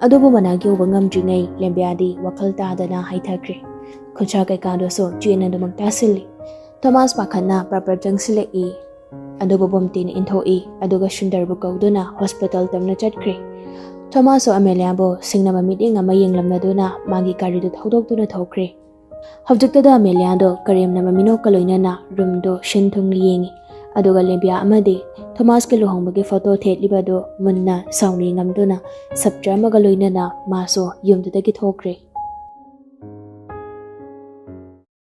ꯑꯗꯨꯕꯨ ꯃꯅꯥꯛ ꯌꯧꯕ ꯉꯝꯗ꯭ꯔꯤꯉꯩ ꯂꯦꯕꯤꯌꯥꯗꯤ ꯋꯥꯈꯜ ꯇꯥꯗꯅ ꯍꯥꯏꯊꯈ꯭ꯔꯦ꯫ ꯈꯨꯠꯁꯥ ꯀꯩꯀꯥꯗꯨꯁꯨ ꯆꯦꯠꯅ ꯑꯗꯨꯃꯛ ꯇꯥꯁꯤꯜꯂꯤ꯫ ꯊꯣꯃꯥꯁ ꯄꯥꯈꯠꯅ ꯄ꯭ꯔꯞ ꯄ꯭ꯔꯞ ꯆꯪꯁꯤꯜꯂꯛꯏ꯫ ꯑꯗꯨꯕꯨ ꯕꯣꯝꯇꯤꯅ ꯏꯟꯊꯣꯛꯏ꯫ ꯑꯗꯨꯒ ꯁꯨꯟꯗꯔꯕꯨ ꯀꯧꯗꯨꯅ ꯍꯣꯁꯄꯤꯇꯥꯜ ꯇꯝꯅ ꯆꯠꯈ꯭ꯔꯦ꯫ ꯊꯣꯃꯥꯁꯁꯨ ꯑꯃꯦꯂꯤꯌꯥꯕꯨ ꯁꯤꯡꯅꯕ ꯃꯤꯠꯌꯦꯡ ꯑꯃ ꯌꯦꯡꯂꯝꯂꯗꯨꯅ ꯃꯥꯒꯤ ꯒꯥꯔꯤꯗꯨ ꯊꯧꯗꯣꯛꯇꯨꯅ ꯊꯣꯛꯈ꯭ꯔꯦ꯫ ꯍꯧꯖꯤꯛꯇꯗ ꯑꯃꯦꯂꯤꯌꯥꯗꯣ ꯀꯔꯦꯝꯅꯕ ꯃꯤꯅꯣꯛꯀ ꯂꯣꯏꯅꯅ ꯔꯨꯝꯗꯣ ꯁꯤꯟ ꯊꯨꯡꯅ ꯌꯦꯡꯉꯤ꯫ ꯑꯗꯨꯒ ꯂꯦꯕꯤꯌꯥ ꯑꯃꯗꯤ ꯊꯣꯃꯥꯁꯀꯤ ꯂꯨꯍꯣꯡꯕꯒꯤ ꯐꯣꯇꯣ ꯊꯦꯠꯂꯤꯕꯗꯨ ꯃꯨꯟꯅ ꯁꯥꯎꯅ ꯌꯦꯡꯉꯝꯗꯨꯅ ꯁꯞꯇ꯭ꯔ ꯑꯃꯒ ꯂꯣꯏꯅꯅ ꯃꯥꯁꯨ ꯌꯨꯝꯗꯨꯗꯒꯤ ꯊꯣꯛꯈ꯭ꯔꯦ꯫